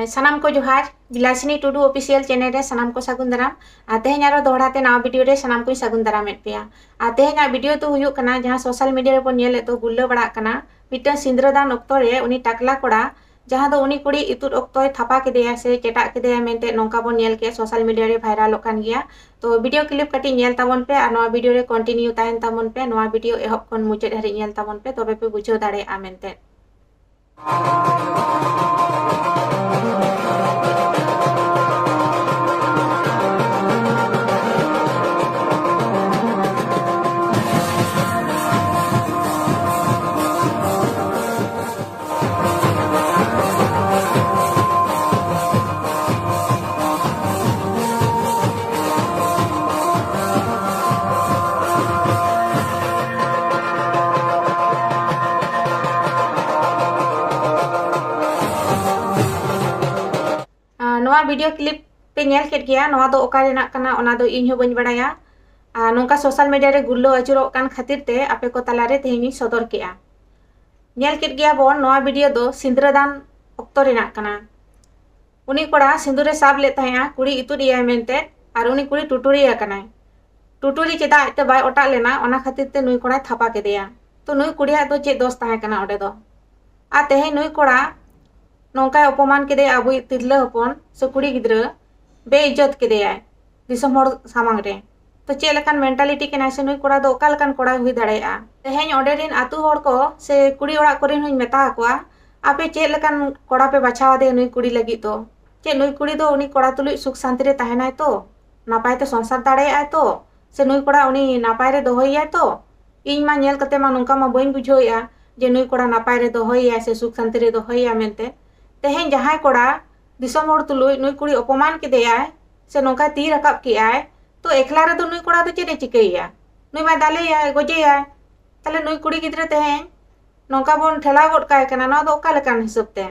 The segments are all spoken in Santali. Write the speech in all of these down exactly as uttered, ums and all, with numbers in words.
ᱥᱟᱱᱟᱢ ᱠᱚ ᱡᱚᱦᱟᱨ, ᱵᱤᱞᱟᱥᱤᱱᱤ ᱴᱩᱰᱩ ᱚᱯᱷᱤᱥᱤᱭᱟᱞ ᱪᱮᱱᱮᱞ ᱨᱮ ᱥᱟᱱᱟᱢ ᱠᱚ ᱥᱟᱹᱜᱩᱱ ᱫᱟᱨᱟᱢ᱾ ᱟᱨ ᱛᱮᱦᱮᱧ ᱟᱨᱚ ᱫᱚᱦᱲᱟ ᱛᱮ ᱱᱟᱣᱟ ᱵᱷᱤᱰᱤᱭᱳ ᱨᱮ ᱥᱟᱱᱟᱢ ᱠᱚᱧ ᱥᱟᱹᱜᱩᱱ ᱫᱟᱨᱟᱢᱮᱫ ᱯᱮᱭᱟ᱾ ᱟᱨ ᱛᱮᱦᱮᱧᱟᱜ ᱵᱷᱤᱰᱤᱭᱳ ᱫᱚ ᱦᱩᱭᱩᱜ ᱠᱟᱱᱟ, ᱡᱟᱦᱟᱸ ᱥᱳᱥᱟᱞ ᱢᱤᱰᱤᱭᱟ ᱨᱮᱵᱚᱱ ᱧᱮᱞᱮᱫ ᱫᱚ, ᱜᱩᱨᱞᱟᱹ ᱵᱟᱲᱟᱜ ᱠᱟᱱᱟ, ᱢᱤᱫᱴᱟᱝ ᱥᱤᱸᱫᱽᱨᱟᱹᱫᱟᱱ ᱚᱠᱛᱚ ᱨᱮ ᱩᱱᱤ ᱴᱟᱠᱞᱟ ᱠᱚᱲᱟ, ᱡᱟᱦᱟᱸ ᱫᱚ ᱩᱱᱤ ᱠᱩᱲᱤ ᱤᱛᱩᱫ ᱚᱠᱛᱚᱭ ᱛᱷᱟᱯᱟ ᱠᱮᱫᱮᱭᱟ ᱥᱮ ᱪᱮᱴᱟᱜ ᱠᱮᱫᱮᱭᱟ ᱢᱮᱱᱛᱮ ᱱᱚᱝᱠᱟ ᱵᱚᱱ ᱧᱮᱞ ᱠᱮᱫ ᱥᱳᱥᱟᱞ ᱢᱤᱰᱤᱭᱟ ᱨᱮ ᱵᱷᱟᱭᱨᱟᱞᱚᱜ ᱠᱟᱱ ᱜᱮᱭᱟ᱾ ᱛᱚ ᱵᱷᱤᱰᱤᱭᱳ ᱠᱞᱤᱯ ᱠᱟᱹᱴᱤᱡ ᱧᱮᱞ ᱛᱟᱵᱚᱱ ᱯᱮ ᱟᱨ ᱱᱚᱣᱟ ᱵᱷᱤᱰᱤᱭᱳ ᱨᱮ ᱠᱚᱱᱴᱤᱱᱤᱭᱩ ᱛᱟᱦᱮᱱ ᱛᱟᱵᱚᱱ ᱯᱮ᱾ ᱱᱚᱣᱟ ᱵᱷᱤᱰᱤᱭᱳ ᱮᱦᱚᱵ ᱠᱷᱚᱱ ᱢᱩᱪᱟᱹᱫ ᱦᱟᱹᱨᱤᱡ ᱧᱮᱞ ᱛᱟᱵᱚᱱ ᱯᱮ, ᱛᱚᱵᱮ ᱯᱮ ᱵᱩᱡᱷᱟᱹᱣ ᱫᱟᱲᱮᱭᱟᱜᱼᱟ ᱢᱮᱱᱛᱮ᱾ ᱟᱨ ᱱᱚᱣᱟ ᱵᱷᱤᱰᱤᱭᱳ ᱠᱞᱤᱯ ᱯᱮ ᱧᱮᱞ ᱠᱮᱫ ᱜᱮᱭᱟ, ᱱᱚᱣᱟ ᱫᱚ ᱚᱠᱟ ᱨᱮᱱᱟᱜ ᱠᱟᱱᱟ ᱚᱱᱟ ᱫᱚ ᱤᱧ ᱦᱚᱸ ᱵᱟᱹᱧ ᱵᱟᱲᱟᱭᱟ᱾ ᱟᱨ ᱱᱚᱝᱠᱟ ᱥᱳᱥᱟᱞ ᱢᱤᱰᱤᱭᱟ ᱨᱮ ᱜᱩᱨᱞᱟᱹᱣ ᱟᱹᱪᱩᱨᱚᱜ ᱠᱟᱱ ᱠᱷᱟᱹᱛᱤᱨ ᱛᱮ ᱟᱯᱮ ᱠᱚ ᱛᱟᱞᱟᱨᱮ ᱛᱮᱦᱮᱧ ᱤᱧ ᱥᱚᱫᱚᱨ ᱠᱮᱜᱼᱟ᱾ ᱧᱮᱞ ᱠᱮᱫ ᱜᱮᱭᱟ ᱵᱚᱱ, ᱱᱚᱣᱟ ᱵᱷᱤᱰᱤᱭᱳ ᱫᱚ ᱥᱤᱸᱫᱽᱨᱟᱹᱫᱟᱱ ᱚᱠᱛᱚ ᱨᱮᱱᱟᱜ ᱠᱟᱱᱟ᱾ ᱩᱱᱤ ᱠᱚᱲᱟ ᱥᱤᱸᱫᱩᱨᱮ ᱥᱟᱵ ᱞᱮᱫ ᱛᱟᱦᱮᱸᱜᱼᱟ ᱠᱩᱲᱤ ᱤᱛᱩᱫ ᱮᱭᱟᱭ ᱢᱮᱱᱛᱮ, ᱟᱨ ᱩᱱᱤ ᱠᱩᱲᱤ ᱴᱩᱴᱩᱨᱤ ᱟᱠᱟᱱᱟᱭ᱾ ᱴᱩᱴᱩᱨᱤ ᱪᱮᱫᱟᱜ ᱟᱡᱛᱮ ᱵᱟᱭ ᱚᱴᱟᱜ ᱞᱮᱱᱟ, ᱚᱱᱟ ᱠᱷᱟᱹᱛᱤᱨ ᱛᱮ ᱱᱩᱭ ᱠᱚᱲᱟᱭ ᱛᱷᱟᱯᱟ ᱠᱮᱫᱮᱭᱟ᱾ ᱛᱚ ᱱᱩᱭ ᱠᱩᱲᱤᱭᱟᱜ ᱫᱚ ᱪᱮᱫ ᱫᱚᱥ ᱛᱟᱦᱮᱸ ᱠᱟᱱᱟ ᱚᱸᱰᱮ ᱫᱚ? ᱟᱨ ᱛᱮᱦᱮᱧ ᱱᱩᱭ ᱠᱚᱲᱟ ᱱᱚᱝᱠᱟᱭ ᱚᱯᱚᱢᱟᱱ ᱠᱮᱫᱮᱭᱟ ᱟᱵᱚᱭᱤᱡ ᱛᱤᱨᱞᱟᱹ ᱦᱚᱯᱚᱱ ᱥᱮ ᱠᱩᱲᱤ ᱜᱤᱫᱽᱨᱟᱹ, ᱵᱮᱤᱡᱽᱡᱚᱛ ᱠᱮᱫᱮᱭᱟᱭ ᱫᱤᱥᱚᱢ ᱦᱚᱲ ᱥᱟᱢᱟᱝ ᱨᱮ᱾ ᱛᱚ ᱪᱮᱫ ᱞᱮᱠᱟᱱ ᱢᱮᱱᱴᱟᱞᱤᱴᱤ ᱠᱟᱱᱟᱭ ᱥᱮ ᱱᱩᱭ ᱠᱚᱲᱟ ᱫᱚ ᱚᱠᱟ ᱞᱮᱠᱟᱱ ᱠᱚᱲᱟᱭ ᱦᱩᱭ ᱫᱟᱲᱮᱭᱟᱜᱼᱟ? ᱛᱮᱦᱮᱧ ᱚᱸᱰᱮ ᱨᱮᱱ ᱟᱹᱛᱩ ᱦᱚᱲ ᱠᱚ ᱥᱮ ᱠᱩᱲᱤ ᱚᱲᱟᱜ ᱠᱚᱨᱮᱱ ᱦᱚᱸᱧ ᱢᱮᱛᱟ ᱟᱠᱚᱣᱟ, ᱟᱯᱮ ᱪᱮᱫ ᱞᱮᱠᱟᱱ ᱠᱚᱲᱟ ᱯᱮ ᱵᱟᱪᱷᱟᱣ ᱟᱫᱮᱭᱟ ᱱᱩᱭ ᱠᱩᱲᱤ ᱞᱟᱹᱜᱤᱫ ᱫᱚ? ᱪᱮᱫ ᱱᱩᱭ ᱠᱩᱲᱤ ᱫᱚ ᱩᱱᱤ ᱠᱚᱲᱟ ᱛᱩᱞᱩᱡ ᱥᱩᱠ ᱥᱟᱱᱛᱤ ᱨᱮ ᱛᱟᱦᱮᱱᱟᱭ ᱛᱚ? ᱱᱟᱯᱟᱭ ᱛᱮ ᱥᱚᱝᱥᱟᱨ ᱫᱟᱲᱮᱭᱟᱜᱼᱟᱭ ᱛᱚ? ᱥᱮ ᱱᱩᱭ ᱠᱚᱲᱟ ᱩᱱᱤ ᱱᱟᱯᱟᱭ ᱨᱮ ᱫᱚᱦᱚᱭᱮᱭᱟᱭ ᱛᱚ? ᱤᱧ ᱢᱟ ᱧᱮᱞ ᱠᱟᱛᱮ ᱢᱟ ᱱᱚᱝᱠᱟ ᱢᱟ ᱵᱟᱹᱧ ᱵᱩᱡᱷᱟᱹᱣᱮᱫᱼᱟ ᱡᱮ ᱱᱩᱭ ᱠᱚᱲᱟ ᱱᱟᱯᱟᱭ ᱨᱮ ᱫᱚᱦᱚᱭᱮᱭᱟᱭ ᱥᱮ ᱥᱩᱠ ᱥᱟᱱᱛᱤ ᱨᱮ ᱫᱚᱦᱚᱭᱮᱭᱟ ᱢᱮᱱᱛᱮ᱾ ᱛᱮᱦᱮᱧ ᱡᱟᱦᱟᱸᱭ ᱠᱚᱲᱟ ᱫᱤᱥᱚᱢ ᱦᱚᱲ ᱛᱩᱞᱩᱡ ᱱᱩᱭ ᱠᱩᱲᱤ ᱚᱯᱚᱢᱟᱱ ᱠᱮᱫᱮᱭᱟᱭ ᱥᱮ ᱱᱚᱝᱠᱟᱭ ᱛᱤ ᱨᱟᱠᱟᱵ ᱠᱮᱜᱼᱟᱭ, ᱛᱚ ᱮᱠᱞᱟ ᱨᱮᱫᱚ ᱱᱩᱭ ᱠᱚᱲᱟ ᱫᱚ ᱪᱮᱫ ᱮ ᱪᱤᱠᱟᱹᱭᱮᱭᱟ? ᱱᱩᱭ ᱢᱟᱭ ᱫᱟᱞᱮᱭᱟᱭ, ᱜᱚᱡᱮᱭᱟᱭ᱾ ᱛᱟᱦᱞᱮ ᱱᱩᱭ ᱠᱩᱲᱤ ᱜᱤᱫᱽᱨᱟᱹ ᱛᱮᱦᱮᱧ ᱱᱚᱝᱠᱟ ᱵᱚᱱ ᱴᱷᱮᱞᱟᱣ ᱜᱚᱫ ᱠᱟᱭ ᱠᱟᱱᱟ, ᱱᱚᱣᱟ ᱫᱚ ᱚᱠᱟ ᱞᱮᱠᱟᱱ ᱦᱤᱥᱟᱹᱵ ᱛᱮ?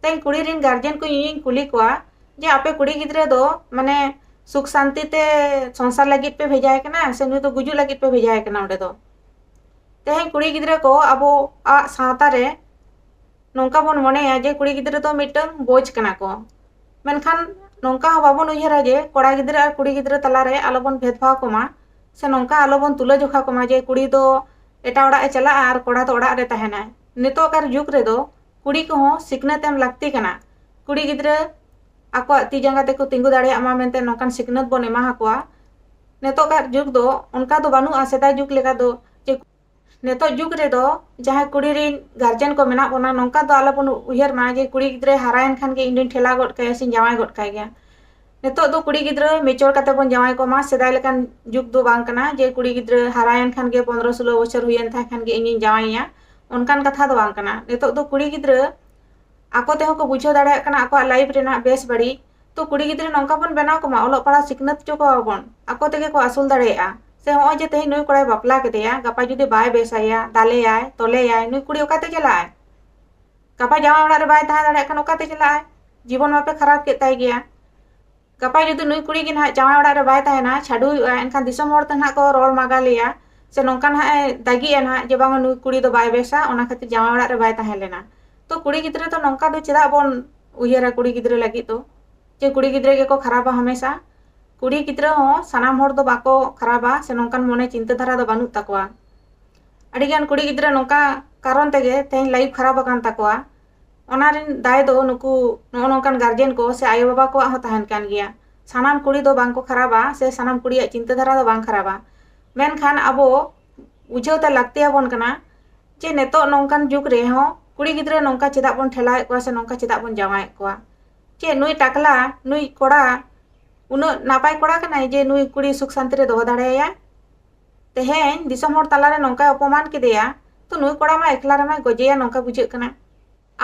ᱛᱮᱦᱮᱧ ᱠᱩᱲᱤ ᱨᱮᱱ ᱜᱟᱨᱡᱮᱱ ᱠᱚ ᱤᱧᱤᱧ ᱠᱩᱞᱤ ᱠᱚᱣᱟ ᱡᱮ ᱟᱯᱮ ᱠᱩᱲᱤ ᱜᱤᱫᱽᱨᱟᱹ ᱫᱚ ᱢᱟᱱᱮ ᱥᱩᱠ ᱥᱟᱱᱛᱤ ᱛᱮ ᱥᱚᱝᱥᱟᱨ ᱞᱟᱹᱜᱤᱫ ᱯᱮ ᱵᱷᱮᱡᱟᱭ ᱠᱟᱱᱟ ᱥᱮ ᱱᱩᱭ ᱫᱚ ᱜᱩᱡᱩᱜ ᱞᱟᱹᱜᱤᱫ ᱯᱮ ᱵᱷᱮᱡᱟᱭ ᱠᱟᱱᱟ ᱚᱸᱰᱮ ᱫᱚ? ᱛᱮᱦᱮᱧ ᱠᱩᱲᱤ ᱜᱤᱫᱽᱨᱟᱹ ᱠᱚ ᱟᱵᱚᱣᱟᱜ ᱥᱟᱶᱛᱟ ᱨᱮ ᱱᱚᱝᱠᱟ ᱵᱚᱱ ᱢᱚᱱᱮᱭᱟ ᱡᱮ ᱠᱩᱲᱤ ᱜᱤᱫᱽᱨᱟᱹ ᱫᱚ ᱢᱤᱫᱴᱟᱝ ᱵᱳᱡᱽ ᱠᱟᱱᱟ ᱠᱚ᱾ ᱢᱮᱱᱠᱷᱟᱱ ᱱᱚᱝᱠᱟ ᱦᱚᱸ ᱵᱟᱵᱚᱱ ᱩᱭᱦᱟᱹᱨᱟ ᱡᱮ ᱠᱚᱲᱟ ᱜᱤᱫᱽᱨᱟᱹ ᱟᱨ ᱠᱩᱲᱤ ᱜᱤᱫᱽᱨᱟᱹ ᱛᱟᱞᱟᱨᱮ ᱟᱞᱚᱵᱚᱱ ᱵᱷᱮᱫᱽᱵᱷᱟᱣ ᱠᱚᱢᱟ, ᱥᱮ ᱱᱚᱝᱠᱟ ᱟᱞᱚᱵᱚᱱ ᱛᱩᱞᱟᱹᱡᱚᱠᱷᱟ ᱠᱚᱢᱟ ᱡᱮ ᱠᱩᱲᱤ ᱫᱚ ᱮᱴᱟᱜ ᱚᱲᱟᱜ ᱮ ᱪᱟᱞᱟᱜᱼᱟ ᱟᱨ ᱠᱚᱲᱟ ᱫᱚ ᱚᱲᱟᱜ ᱨᱮ ᱛᱟᱦᱮᱱᱟᱭ᱾ ᱱᱤᱛᱚᱜ ᱠᱟᱨ ᱡᱩᱜᱽ ᱨᱮᱫᱚ ᱠᱩᱲᱤ ᱠᱚᱦᱚᱸ ᱥᱤᱠᱷᱱᱟᱹᱛ ᱮᱢ ᱞᱟᱹᱠᱛᱤ ᱠᱟᱱᱟ᱾ ᱠᱩᱲᱤ ᱜᱤᱫᱽᱨᱟᱹ ᱟᱠᱚᱣᱟᱜ ᱛᱤ ᱡᱟᱸᱜᱟ ᱛᱮᱠᱚ ᱛᱤᱸᱜᱩ ᱫᱟᱲᱮᱭᱟᱜ ᱢᱟ ᱢᱮᱱᱛᱮ ᱱᱚᱝᱠᱟᱱ ᱥᱤᱠᱷᱱᱟᱹᱛ ᱵᱚᱱ ᱮᱢᱟ ᱟᱠᱚᱣᱟ᱾ ᱱᱤᱛᱚᱜ ᱠᱟᱨ ᱡᱩᱜᱽ ᱫᱚ ᱚᱱᱠᱟ ᱫᱚ ᱵᱟᱹᱱᱩᱜᱼᱟ, ᱥᱮᱫᱟᱭ ᱡᱩᱜᱽ ᱞᱮᱠᱟ ᱫᱚ ᱡᱮ ᱱᱤᱛᱚᱜ ᱡᱩᱜᱽ ᱨᱮᱫᱚ ᱡᱟᱦᱟᱸᱭ ᱠᱩᱲᱤ ᱨᱤᱱ ᱜᱟᱨᱡᱮᱱ ᱠᱚ ᱢᱮᱱᱟᱜ ᱵᱚᱱᱟ, ᱱᱚᱝᱠᱟ ᱫᱚ ᱟᱞᱚᱵᱚᱱ ᱩᱭᱦᱟᱹᱨ ᱢᱟ ᱡᱮ ᱠᱩᱲᱤ ᱜᱤᱫᱽᱨᱟᱹᱭ ᱦᱟᱨᱟᱭᱮᱱ ᱠᱷᱟᱱ ᱜᱮ ᱤᱧ ᱫᱩᱧ ᱴᱷᱮᱞᱟᱣ ᱜᱚᱫ ᱠᱟᱭᱟ ᱥᱮᱧ ᱡᱟᱶᱟᱭ ᱜᱚᱫ ᱠᱟᱭ ᱜᱮᱭᱟ᱾ ᱱᱤᱛᱚᱜ ᱫᱚ ᱠᱩᱲᱤ ᱜᱤᱫᱽᱨᱟᱹ ᱢᱮᱪᱚᱨ ᱠᱟᱛᱮ ᱵᱚᱱ ᱡᱟᱶᱟᱭ ᱠᱚᱢᱟ᱾ ᱥᱮᱫᱟᱭ ᱞᱮᱠᱟᱱ ᱡᱩᱜᱽ ᱫᱚ ᱵᱟᱝ ᱠᱟᱱᱟ ᱡᱮ ᱠᱩᱲᱤ ᱜᱤᱫᱽᱨᱟᱹ ᱦᱟᱨᱟᱭᱮᱱ ᱠᱷᱟᱱ ᱜᱮ, ᱯᱚᱱᱨᱚ ᱥᱳᱞᱳ ᱵᱚᱪᱷᱚᱨ ᱦᱩᱭᱮᱱ ᱛᱟᱭ ᱠᱷᱟᱱ ᱜᱮ ᱤᱧᱤᱧ ᱡᱟᱶᱟᱭᱮᱭᱟ, ᱚᱱᱠᱟᱱ ᱠᱟᱛᱷᱟ ᱫᱚ ᱵᱟᱝ ᱠᱟᱱᱟ᱾ ᱱᱤᱛᱚᱜ ᱫᱚ ᱠᱩᱲᱤ ᱜᱤᱫᱽᱨᱟᱹ ᱟᱠᱚ ᱛᱮᱦᱚᱸ ᱠᱚ ᱵᱩᱡᱷᱟᱹᱣ ᱫᱟᱲᱮᱭᱟᱜ ᱠᱟᱱᱟ ᱟᱠᱚᱣᱟᱜ ᱞᱟᱭᱤᱯᱷ ᱨᱮᱱᱟᱜ ᱵᱮᱥ ᱵᱟᱹᱲᱤᱡ᱾ ᱛᱚ ᱠᱩᱲᱤ ᱜᱤᱫᱽᱨᱟᱹ ᱱᱚᱝᱠᱟ ᱵᱚᱱ ᱵᱮᱱᱟᱣ ᱠᱚᱢᱟ, ᱚᱞᱚᱜ ᱯᱟᱲᱦᱟᱜ ᱥᱤᱠᱷᱱᱟᱹᱛ ᱦᱚᱪᱚ ᱠᱚᱣᱟ ᱵᱚᱱ, ᱟᱠᱚ ᱛᱮᱜᱮ ᱠᱚ ᱟᱹᱥᱩᱞ ᱫᱟᱲᱮᱭᱟᱜᱼᱟ᱾ ᱥᱮ ᱦᱚᱸᱜᱼᱚᱭ ᱡᱮ ᱛᱮᱦᱮᱧ ᱱᱩᱭ ᱠᱚᱲᱟᱭ ᱵᱟᱯᱞᱟ ᱠᱮᱫᱮᱭᱟ, ᱜᱟᱯᱟ ᱡᱩᱫᱤ ᱵᱟᱭ ᱵᱮᱥᱟᱭᱟ, ᱫᱟᱞᱮᱭᱟᱭ, ᱛᱚᱞᱮᱭᱟᱭ, ᱱᱩᱭ ᱠᱩᱲᱤ ᱚᱠᱟᱛᱮ ᱪᱟᱞᱟᱜᱼᱟᱭ? ᱜᱟᱯᱟ ᱡᱟᱶᱟᱭ ᱚᱲᱟᱜ ᱨᱮ ᱵᱟᱭ ᱛᱟᱦᱮᱸ ᱫᱟᱲᱮᱭᱟᱜ ᱠᱷᱟᱱ ᱚᱠᱟᱛᱮ ᱪᱟᱞᱟᱜᱼᱟᱭ? ᱡᱤᱵᱚᱱ ᱢᱟᱯᱮ ᱠᱷᱟᱨᱟᱯ ᱠᱮᱫ ᱛᱟᱭ ᱜᱮᱭᱟ᱾ ᱜᱟᱯᱟ ᱡᱩᱫᱤ ᱱᱩᱭ ᱠᱩᱲᱤ ᱜᱮ ᱱᱟᱦᱟᱜ ᱡᱟᱶᱟᱭ ᱚᱲᱟᱜ ᱨᱮ ᱵᱟᱭ ᱛᱟᱦᱮᱱᱟ, ᱪᱷᱟᱰᱩᱭᱚᱜᱼᱟ, ᱮᱱᱠᱷᱟᱱ ᱫᱤᱥᱚᱢ ᱦᱚᱲ ᱛᱮ ᱱᱟᱦᱟᱜ ᱠᱚ ᱨᱚᱲ ᱢᱟᱜᱟᱞᱮᱭᱟ, ᱥᱮ ᱱᱚᱝᱠᱟ ᱱᱟᱦᱟᱜ ᱮ ᱫᱟᱹᱜᱤᱜᱼᱟ ᱱᱟᱦᱟᱜ ᱡᱮ ᱵᱟᱝᱟ ᱱᱩᱭ ᱠᱩᱲᱤ ᱫᱚ ᱵᱟᱭ ᱵᱮᱥᱟ, ᱚᱱᱟ ᱠᱷᱟᱹᱛᱤᱨ ᱡᱟᱶᱟᱭ ᱚᱲᱟᱜ ᱨᱮ ᱵᱟᱭ ᱛᱟᱦᱮᱸ ᱞᱮᱱᱟ᱾ ᱛᱚ ᱠᱩᱲᱤ ᱜᱤᱫᱽᱨᱟᱹ ᱫᱚ ᱱᱚᱝᱠᱟ ᱫᱚ ᱪᱮᱫᱟᱜ ᱵᱚᱱ ᱩᱭᱦᱟᱹᱨᱟ ᱠᱩᱲᱤ ᱜᱤᱫᱽᱨᱟᱹ ᱞᱟᱹᱜᱤᱫ ᱫᱚ, ᱡᱮ ᱠᱩᱲᱤ ᱜᱤᱫᱽᱨᱟᱹ ᱜᱮᱠᱚ ᱠᱷᱟᱨᱟᱯᱟ ᱦᱟᱢᱮᱥᱟ? ᱠᱩᱲᱤ ᱜᱤᱫᱽᱨᱟᱹ ᱦᱚᱸ ᱥᱟᱱᱟᱢ ᱦᱚᱲ ᱫᱚ ᱵᱟᱠᱚ ᱠᱷᱟᱨᱟᱯᱟ, ᱥᱮ ᱱᱚᱝᱠᱟᱱ ᱢᱚᱱᱮ ᱪᱤᱱᱛᱟᱹ ᱫᱷᱟᱨᱟ ᱫᱚ ᱵᱟᱹᱱᱩᱜ ᱛᱟᱠᱚᱣᱟ᱾ ᱟᱹᱰᱤᱜᱟᱱ ᱠᱩᱲᱤ ᱜᱤᱫᱽᱨᱟᱹ ᱱᱚᱝᱠᱟ ᱠᱟᱨᱚᱱ ᱛᱮᱜᱮ ᱛᱮᱦᱮᱧ ᱞᱟᱭᱤᱯᱷ ᱠᱷᱟᱨᱟᱯ ᱟᱠᱟᱱ ᱛᱟᱠᱚᱣᱟ᱾ ᱚᱱᱟ ᱨᱮᱱ ᱫᱟᱭ ᱫᱚ ᱱᱩᱠᱩ ᱱᱚᱜᱼᱚ ᱱᱚᱝᱠᱟᱱ ᱜᱟᱨᱡᱮᱱ ᱠᱚ ᱥᱮ ᱟᱭᱳᱼᱵᱟᱵᱟ ᱠᱚᱣᱟᱜ ᱦᱚᱸ ᱛᱟᱦᱮᱱ ᱠᱟᱱ ᱜᱮᱭᱟ᱾ ᱥᱟᱱᱟᱢ ᱠᱩᱲᱤ ᱫᱚ ᱵᱟᱝ ᱠᱚ ᱠᱷᱟᱨᱟᱯᱟ, ᱥᱮ ᱥᱟᱱᱟᱢ ᱠᱩᱲᱤᱭᱟᱜ ᱪᱤᱱᱛᱟᱹ ᱫᱷᱟᱨᱟ ᱫᱚ ᱵᱟᱝ ᱠᱷᱟᱨᱟᱯᱟ᱾ ᱢᱮᱱᱠᱷᱟᱱ ᱟᱵᱚ ᱵᱩᱡᱷᱟᱹᱣ ᱛᱮ ᱞᱟᱹᱠᱛᱤ ᱟᱵᱚᱱ ᱠᱟᱱᱟ ᱡᱮ ᱱᱤᱛᱚᱜ ᱱᱚᱝᱠᱟᱱ ᱡᱩᱜᱽ ᱨᱮᱦᱚᱸ ᱠᱩᱲᱤ ᱜᱤᱫᱽᱨᱟᱹ ᱱᱚᱝᱠᱟ ᱪᱮᱫᱟᱜ ᱵᱚᱱ ᱴᱷᱮᱞᱟᱣᱮᱫ ᱠᱚᱣᱟ ᱥᱮ ᱱᱚᱝᱠᱟ ᱪᱮᱫᱟᱜ ᱵᱚᱱ ᱡᱟᱶᱟᱭᱮᱫ ᱠᱚᱣᱟ? ᱪᱮᱫ ᱱᱩᱭ ᱴᱟᱠᱞᱟ, ᱱᱩᱭ ᱠᱚᱲᱟ ᱩᱱᱟᱹᱜ ᱱᱟᱯᱟᱭ ᱠᱚᱲᱟ ᱠᱟᱱᱟᱭ ᱡᱮ ᱱᱩᱭ ᱠᱩᱲᱤ ᱥᱩᱠ ᱥᱟᱱᱛᱤ ᱨᱮ ᱫᱚᱦᱚ ᱫᱟᱲᱮᱭᱟᱭᱟ? ᱛᱮᱦᱮᱧ ᱫᱤᱥᱚᱢ ᱦᱚᱲ ᱛᱟᱞᱟᱨᱮ ᱱᱚᱝᱠᱟᱭ ᱚᱯᱚᱢᱟᱱ ᱠᱮᱫᱮᱭᱟ, ᱛᱚ ᱱᱩᱭ ᱠᱚᱲᱟ ᱢᱟ ᱮᱠᱞᱟ ᱨᱮᱢᱟᱭ ᱜᱚᱡᱮᱭᱟ, ᱱᱚᱝᱠᱟ ᱵᱩᱡᱷᱟᱹᱜ ᱠᱟᱱᱟ᱾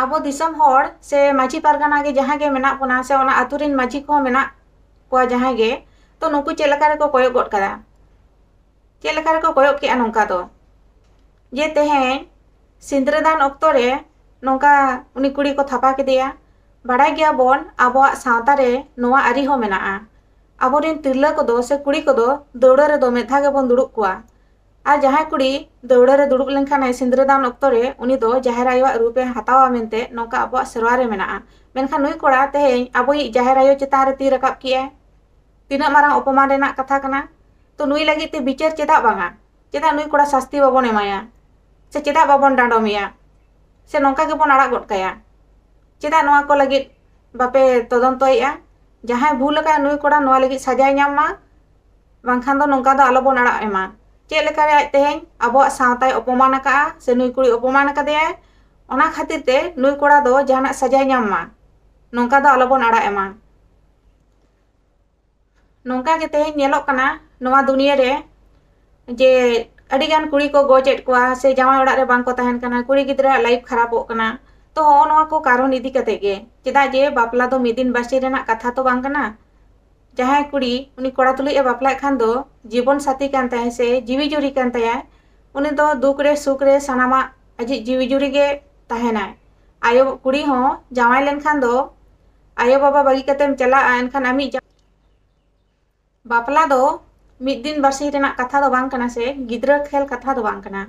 ᱟᱵᱚ ᱫᱤᱥᱚᱢ ᱦᱚᱲ ᱥᱮ ᱢᱟᱹᱡᱷᱤ ᱯᱟᱨᱜᱟᱱᱟ ᱜᱮ ᱡᱟᱦᱟᱸ ᱜᱮ ᱢᱮᱱᱟᱜ ᱵᱚᱱᱟ, ᱥᱮ ᱚᱱᱟ ᱟᱛᱳ ᱨᱮᱱ ᱢᱟᱹᱡᱷᱤ ᱠᱚᱦᱚᱸ ᱢᱮᱱᱟᱜ ᱠᱚᱣᱟ ᱡᱟᱦᱟᱸᱭ ᱜᱮ, ᱛᱚ ᱱᱩᱠᱩ ᱪᱮᱫ ᱞᱮᱠᱟ ᱨᱮᱠᱚ ᱠᱚᱭᱚᱜ ᱜᱚᱫ ᱠᱟᱫᱟ? ᱪᱮᱫ ᱞᱮᱠᱟ ᱨᱮᱠᱚ ᱠᱚᱭᱚᱜ ᱠᱮᱜᱼᱟ ᱱᱚᱝᱠᱟ ᱫᱚ? ᱡᱮ ᱛᱮᱦᱮᱧ ᱥᱤᱸᱫᱽᱨᱟᱹᱫᱟᱱ ᱚᱠᱛᱚ ᱨᱮ ᱱᱚᱝᱠᱟ ᱩᱱᱤ ᱠᱩᱲᱤ ᱠᱚ ᱛᱷᱟᱯᱟ ᱠᱮᱫᱮᱭᱟ᱾ ᱵᱟᱲᱟᱭ ᱜᱮᱭᱟᱵᱚᱱ ᱟᱵᱚᱣᱟᱜ ᱥᱟᱶᱛᱟ ᱨᱮ ᱱᱚᱣᱟ ᱟᱹᱨᱤ ᱦᱚᱸ ᱢᱮᱱᱟᱜᱼᱟ᱾ ᱟᱵᱚᱨᱮᱱ ᱛᱤᱨᱞᱟᱹ ᱠᱚᱫᱚ ᱥᱮ ᱠᱩᱲᱤ ᱠᱚᱫᱚ ᱫᱟᱹᱣᱲᱟᱹ ᱨᱮᱫᱚ ᱢᱤᱫ ᱫᱷᱟᱣ ᱜᱮᱵᱚᱱ ᱫᱩᱲᱩᱵ ᱠᱚᱣᱟ᱾ ᱟᱨ ᱡᱟᱦᱟᱸᱭ ᱠᱩᱲᱤ ᱫᱟᱹᱣᱲᱟᱹ ᱨᱮ ᱫᱩᱲᱩᱵ ᱞᱮᱱᱠᱷᱟᱱ ᱮ ᱥᱤᱸᱫᱽᱨᱟᱹ ᱫᱟᱱ ᱚᱠᱛᱚ ᱨᱮ ᱩᱱᱤ ᱫᱚ ᱡᱟᱦᱮᱨ ᱟᱭᱳᱣᱟᱜ ᱨᱩᱯ ᱮ ᱦᱟᱛᱟᱣᱟ ᱢᱮᱱᱛᱮ ᱱᱚᱝᱠᱟ ᱟᱵᱚᱣᱟᱜ ᱥᱮᱨᱣᱟ ᱨᱮ ᱢᱮᱱᱟᱜᱼᱟ᱾ ᱢᱮᱱᱠᱷᱟᱱ ᱱᱩᱭ ᱠᱚᱲᱟ ᱛᱮᱦᱮᱧ ᱟᱵᱚᱭᱤᱡ ᱡᱟᱦᱮᱨ ᱟᱭᱳ ᱪᱮᱛᱟᱱ ᱨᱮ ᱛᱤ ᱨᱟᱠᱟᱵ ᱠᱮᱜᱼᱟᱭ, ᱛᱤᱱᱟᱹᱜ ᱢᱟᱨᱟᱝ ᱚᱯᱚᱢᱟᱱ ᱨᱮᱱᱟᱜ ᱠᱟᱛᱷᱟ ᱠᱟᱱᱟ᱾ ᱛᱚ ᱱᱩᱭ ᱞᱟᱹᱜᱤᱫ ᱛᱮ ᱵᱤᱪᱟᱹᱨ ᱪᱮᱫᱟᱜ ᱵᱟᱝᱟ? ᱪᱮᱫᱟᱜ ᱱᱩᱭ ᱠᱚᱲᱟ ᱥᱟᱥᱛᱤ ᱵᱟᱵᱚᱱ ᱮᱢᱟᱭᱟ? ᱥᱮ ᱪᱮᱫᱟᱜ ᱵᱟᱵᱚᱱ ᱰᱟᱸᱰᱚᱢᱮᱭᱟ? ᱥᱮ ᱱᱚᱝᱠᱟ ᱜᱮᱵᱚᱱ ᱟᱲᱟᱜ ᱜᱚᱫ ᱠᱟᱭᱟ? ᱪᱮᱫᱟᱜ ᱱᱚᱣᱟ ᱠᱚ ᱞᱟᱹᱜᱤᱫ ᱵᱟᱯᱮ ᱛᱚᱫᱚᱱᱛᱚᱭᱮᱫᱼᱟ? ᱡᱟᱦᱟᱸᱭ ᱵᱷᱩᱞ ᱟᱠᱟᱫ ᱱᱩᱭ ᱠᱚᱲᱟ ᱱᱚᱣᱟ ᱞᱟᱹᱜᱤᱫ ᱥᱟᱡᱟᱭ ᱧᱟᱢ ᱢᱟ, ᱵᱟᱝᱠᱷᱟᱱ ᱫᱚ ᱱᱚᱝᱠᱟ ᱫᱚ ᱟᱞᱚᱵᱚᱱ ᱟᱲᱟᱜ ᱮᱢᱟ᱾ ᱪᱮᱫ ᱞᱮᱠᱟᱨᱮ ᱟᱡ ᱛᱮᱦᱮᱧ ᱟᱵᱚᱣᱟᱜ ᱥᱟᱶᱛᱟᱭ ᱚᱯᱚᱢᱟᱱ ᱟᱠᱟᱫᱼᱟ ᱥᱮ ᱱᱩᱭ ᱠᱩᱲᱤ ᱚᱯᱚᱢᱟᱱ ᱟᱠᱟᱫᱮᱭᱟᱭ, ᱚᱱᱟ ᱠᱷᱟᱹᱛᱤᱨ ᱛᱮ ᱱᱩᱭ ᱠᱚᱲᱟ ᱫᱚ ᱡᱟᱦᱟᱱᱟᱜ ᱥᱟᱡᱟᱭ ᱧᱟᱢ ᱢᱟ, ᱱᱚᱝᱠᱟ ᱫᱚ ᱟᱞᱚᱵᱚᱱ ᱟᱲᱟᱜ ᱮᱢᱟ᱾ ᱱᱚᱝᱠᱟ ᱜᱮ ᱛᱮᱦᱮᱧ ᱧᱮᱞᱚᱜ ᱠᱟᱱᱟ ᱱᱚᱣᱟ ᱫᱩᱱᱤᱭᱟᱹ ᱨᱮ ᱡᱮ ᱟᱹᱰᱤᱜᱟᱱ ᱠᱩᱲᱤ ᱠᱚ ᱜᱚᱡᱮᱫ ᱠᱚᱣᱟ ᱥᱮ ᱡᱟᱶᱟᱭ ᱚᱲᱟᱜ ᱨᱮ ᱵᱟᱝ ᱠᱚ ᱛᱟᱦᱮᱱ ᱠᱟᱱᱟ, ᱠᱩᱲᱤ ᱜᱤᱫᱽᱨᱟᱹᱣᱟᱜ life ᱠᱷᱟᱨᱟᱯᱚᱜ ᱠᱟᱱᱟ᱾ ᱛᱚ ᱦᱚᱸᱜᱼᱚ ᱱᱚᱣᱟ ᱠᱚ ᱠᱟᱨᱚᱱ ᱤᱫᱤ ᱠᱟᱛᱮ ᱜᱮ, ᱪᱮᱫᱟᱜ ᱡᱮ ᱵᱟᱯᱞᱟ ᱫᱚ ᱢᱤᱫ ᱫᱤᱱ ᱵᱟᱨᱥᱤᱧ ᱨᱮᱱᱟᱜ ᱠᱟᱛᱷᱟ ᱛᱚ ᱵᱟᱝ ᱠᱟᱱᱟ᱾ ᱡᱟᱦᱟᱸᱭ ᱠᱩᱲᱤ ᱩᱱᱤ ᱠᱚᱲᱟ ᱛᱩᱞᱩᱡ ᱮ ᱵᱟᱯᱞᱟᱜ ᱠᱷᱟᱱ ᱫᱚ ᱡᱤᱵᱚᱱ ᱥᱟᱛᱷᱤ ᱠᱟᱱ ᱛᱟᱭᱟ ᱥᱮ ᱡᱤᱣᱤ ᱡᱩᱨᱤ ᱠᱟᱱ ᱛᱟᱭᱟᱭ, ᱩᱱᱤ ᱫᱚ ᱫᱩᱠ ᱨᱮ ᱥᱩᱠ ᱨᱮ ᱥᱟᱱᱟᱢᱟᱜ ᱟᱡᱤᱡ ᱡᱤᱣᱤ ᱡᱩᱨᱤ ᱜᱮ ᱛᱟᱦᱮᱱᱟᱭ᱾ ᱟᱭᱳ ᱠᱩᱲᱤ ᱦᱚᱸ ᱡᱟᱶᱟᱭ ᱞᱮᱱᱠᱷᱟᱱ ᱫᱚ ᱟᱭᱳ ᱵᱟᱵᱟ ᱵᱟᱹᱜᱤ ᱠᱟᱛᱮᱢ ᱪᱟᱞᱟᱜᱼᱟ, ᱮᱱᱠᱷᱟᱱ ᱟᱢᱤᱡ ᱡᱟ-, ᱵᱟᱯᱞᱟ ᱫᱚ ᱢᱤᱫ ᱫᱤᱱ ᱵᱟᱨᱥᱤᱧ ᱨᱮᱱᱟᱜ ᱠᱟᱛᱷᱟ ᱫᱚ ᱵᱟᱝ ᱠᱟᱱᱟ ᱥᱮ ᱜᱤᱫᱽᱨᱟᱹ ᱠᱷᱮᱞ ᱠᱟᱛᱷᱟ ᱫᱚ ᱵᱟᱝ ᱠᱟᱱᱟ᱾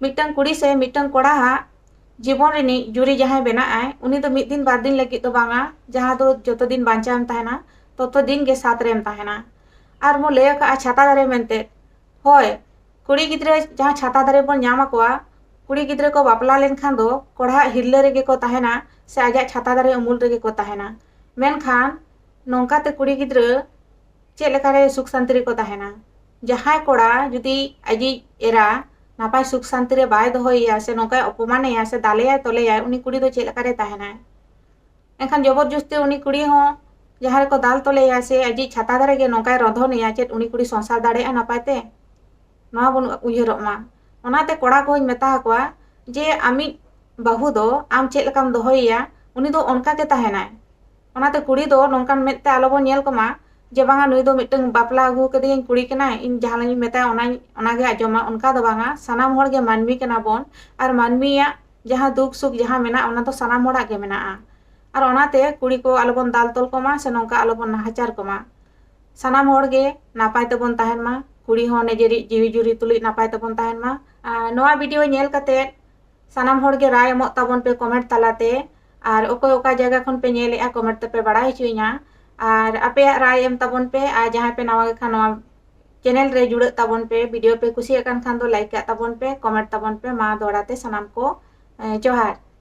ᱢᱤᱫᱴᱟᱝ ᱠᱩᱲᱤ ᱥᱮ ᱢᱤᱫᱴᱟᱝ ᱠᱚᱲᱟ ᱦᱟᱜ ᱡᱤᱵᱚᱱ ᱨᱤᱱᱤᱡ ᱡᱩᱨᱤ ᱡᱟᱦᱟᱸᱭ ᱵᱮᱱᱟᱜ ᱟᱭ, ᱩᱱᱤ ᱫᱚ ᱢᱤᱫ ᱫᱤᱱ ᱵᱟᱨ ᱫᱤᱱ ᱞᱟᱹᱜᱤᱫ ᱫᱚ ᱵᱟᱝᱟ, ᱡᱟᱦᱟᱸ ᱫᱚ ᱡᱚᱛᱚ ᱫᱤᱱ ᱵᱟᱧᱪᱟᱣ ᱮᱢ ᱛᱟᱦᱮᱱᱟ, ᱛᱚᱛᱚ ᱫᱤᱱ ᱜᱮ ᱥᱟᱛ ᱨᱮᱢ ᱛᱟᱦᱮᱱᱟ᱾ ᱟᱨ ᱵᱚᱱ ᱞᱟᱹᱭ ᱟᱠᱟᱫᱼᱟ ᱪᱷᱟᱛᱟ ᱫᱟᱨᱮ ᱢᱮᱱᱛᱮ᱾ ᱦᱳᱭ, ᱠᱩᱲᱤ ᱜᱤᱫᱽᱨᱟᱹ ᱡᱟᱦᱟᱸ ᱪᱷᱟᱛᱟ ᱫᱟᱨᱮ ᱵᱚᱱ ᱧᱟᱢ ᱟᱠᱚᱣᱟ, ᱠᱩᱲᱤ ᱜᱤᱫᱽᱨᱟᱹ ᱠᱚ ᱵᱟᱯᱞᱟ ᱞᱮᱱᱠᱷᱟᱱ ᱫᱚ ᱠᱚᱲᱟᱣᱟᱜ ᱦᱤᱨᱞᱟᱹ ᱨᱮᱜᱮ ᱠᱚ ᱛᱟᱦᱮᱱᱟ ᱥᱮ ᱟᱡᱟᱜ ᱪᱷᱟᱛᱟ ᱫᱟᱨᱮ ᱩᱢᱩᱞ ᱨᱮᱜᱮ ᱠᱚ ᱛᱟᱦᱮᱱᱟ᱾ ᱢᱮᱱᱠᱷᱟᱱ ᱱᱚᱝᱠᱟ ᱛᱮ ᱠᱩᱲᱤ ᱜᱤᱫᱽᱨᱟᱹ ᱪᱮᱫ ᱞᱮᱠᱟᱨᱮ ᱥᱩᱠ ᱥᱟᱱᱛᱤ ᱨᱮᱠᱚ ᱛᱟᱦᱮᱱᱟ? ᱡᱟᱦᱟᱸᱭ ᱠᱚᱲᱟ ᱡᱩᱫᱤ ᱟᱡᱤᱡ ᱮᱨᱟ ᱱᱟᱯᱟᱭ ᱥᱩᱠ ᱥᱟᱱᱛᱤ ᱨᱮ ᱵᱟᱭ ᱫᱚᱦᱚᱭᱮᱭᱟ ᱥᱮ ᱱᱚᱝᱠᱟᱭ ᱚᱯᱚᱢᱟᱱᱮᱭᱟ ᱥᱮ ᱫᱟᱞᱮᱭᱟᱭ ᱛᱚᱞᱮᱭᱟᱭ, ᱩᱱᱤ ᱠᱩᱲᱤ ᱫᱚ ᱪᱮᱫ ᱞᱮᱠᱟᱨᱮ ᱛᱟᱦᱮᱱᱟᱭ? ᱮᱱᱠᱷᱟᱱ ᱡᱚᱵᱚᱨ ᱡᱚᱥᱛᱤ ᱩᱱᱤ ᱠᱩᱲᱤ ᱦᱚᱸ ᱡᱟᱦᱟᱸ ᱨᱮᱠᱚ ᱫᱟᱞ ᱛᱚᱞᱮᱭᱟ ᱥᱮ ᱟᱡᱤᱡ ᱪᱷᱟᱛᱟ ᱫᱟᱨᱮ ᱜᱮ ᱱᱚᱝᱠᱟᱭ ᱨᱚᱸᱫᱷᱚᱱᱮᱭᱟ, ᱪᱮᱫ ᱩᱱᱤ ᱠᱩᱲᱤ ᱥᱚᱝᱥᱟᱨ ᱫᱟᱲᱮᱭᱟᱜᱼᱟ ᱱᱟᱯᱟᱭ ᱛᱮ? ᱱᱚᱣᱟ ᱵᱚᱱ ᱩᱭᱦᱟᱹᱨᱚᱜ ᱢᱟ᱾ ᱚᱱᱟᱛᱮ ᱠᱚᱲᱟ ᱠᱚᱦᱚᱧ ᱢᱮᱛᱟ ᱟᱠᱚᱣᱟ ᱡᱮ ᱟᱢᱤᱡ ᱵᱟᱹᱦᱩ ᱫᱚ ᱟᱢ ᱪᱮᱫ ᱞᱮᱠᱟᱢ ᱫᱚᱦᱚᱭᱮᱭᱟ, ᱩᱱᱤ ᱫᱚ ᱚᱱᱠᱟ ᱜᱮ ᱛᱟᱦᱮᱱᱟᱭ᱾ ᱚᱱᱟᱛᱮ ᱠᱩᱲᱤ ᱫᱚ ᱱᱚᱝᱠᱟᱱ ᱢᱮᱫ ᱛᱮ ᱟᱞᱚᱵᱚᱱ ᱧᱮᱞ ᱠᱚᱢᱟ ᱡᱮ ᱵᱟᱝᱟ ᱱᱩᱭ ᱫᱚ ᱢᱤᱫᱴᱟᱝ ᱵᱟᱯᱞᱟ ᱟᱹᱜᱩ ᱟᱠᱟᱫᱮᱭᱟᱹᱧ ᱠᱩᱲᱤ ᱠᱟᱱᱟᱭ, ᱤᱧ ᱡᱟᱦᱟᱸ ᱞᱤᱧ ᱢᱮᱛᱟᱭᱟ ᱚᱱᱟᱧ, ᱚᱱᱟᱜᱮ ᱟᱸᱡᱚᱢᱟ, ᱚᱱᱠᱟ ᱫᱚ ᱵᱟᱝᱟ᱾ ᱥᱟᱱᱟᱢ ᱦᱚᱲ ᱜᱮ ᱢᱟᱹᱱᱢᱤ ᱠᱟᱱᱟ ᱵᱚᱱ, ᱟᱨ ᱢᱟᱹᱱᱢᱤᱭᱟᱜ ᱡᱟᱦᱟᱸ ᱫᱩᱠ ᱥᱩᱠ ᱡᱟᱦᱟᱸ ᱢᱮᱱᱟᱜᱼᱟ, ᱚᱱᱟ ᱫᱚ ᱥᱟᱱᱟᱢ ᱦᱚᱲᱟᱜ ᱜᱮ ᱢᱮᱱᱟᱜᱼᱟ᱾ ᱟᱨ ᱚᱱᱟᱛᱮ ᱠᱩᱲᱤ ᱠᱚ ᱟᱞᱚᱵᱚᱱ ᱫᱟᱞ ᱛᱚᱞ ᱠᱚᱢᱟ ᱥᱮ ᱱᱚᱝᱠᱟ ᱟᱞᱚᱵᱚᱱ ᱱᱟᱦᱟᱪᱟᱨ ᱠᱚᱢᱟ᱾ ᱥᱟᱱᱟᱢ ᱦᱚᱲ ᱜᱮ ᱱᱟᱯᱟᱭ ᱛᱮᱵᱚᱱ ᱛᱟᱦᱮᱱ ᱢᱟ᱾ ᱠᱩᱲᱤ ᱦᱚᱸ ᱱᱤᱡᱮᱨᱤᱡ ᱡᱤᱣᱤ ᱡᱩᱨᱤ ᱛᱩᱞᱩᱡ ᱱᱟᱯᱟᱭ ᱛᱮᱵᱚᱱ ᱛᱟᱦᱮᱱ ᱢᱟ᱾ ᱟᱨ ᱱᱚᱣᱟ video ᱧᱮᱞ ᱠᱟᱛᱮ ᱥᱟᱱᱟᱢ ᱦᱚᱲ ᱜᱮ ᱨᱟᱭ ᱮᱢᱚᱜ ᱛᱟᱵᱚᱱ ᱯᱮ comment ᱛᱟᱞᱟᱛᱮ, ᱟᱨ ᱚᱠᱚᱭ ᱚᱠᱟ ᱡᱟᱭᱜᱟ ᱠᱷᱚᱱ ᱯᱮ ᱧᱮᱞᱮᱜᱼᱟ comment ᱛᱮᱯᱮ ᱵᱟᱲᱟᱭ ᱦᱚᱪᱚᱭᱤᱧᱟ᱾ ᱟᱨ ᱟᱯᱮᱭᱟᱜ ᱨᱟᱭ ᱮᱢ ᱛᱟᱵᱚᱱ ᱯᱮ, ᱟᱨ ᱡᱟᱦᱟᱸᱭ ᱯᱮ ᱱᱟᱣᱟ ᱜᱮ ᱠᱷᱟᱱ ᱱᱚᱣᱟ channel ᱨᱮ ᱡᱩᱲᱟᱹᱜ ᱛᱟᱵᱚᱱ ᱯᱮ, video ᱯᱮ ᱠᱩᱥᱤᱭᱟᱜ ᱠᱟᱱ ᱠᱷᱟᱱ ᱫᱚ like ᱠᱟᱜ ᱛᱟᱵᱚᱱ ᱯᱮ, comment ᱛᱟᱵᱚᱱ ᱯᱮ᱾ ᱢᱟ ᱫᱚᱦᱲᱟ ᱛᱮ ᱥᱟᱱᱟᱢ ᱠᱚ, ᱮ, ᱡᱚᱦᱟᱨ᱾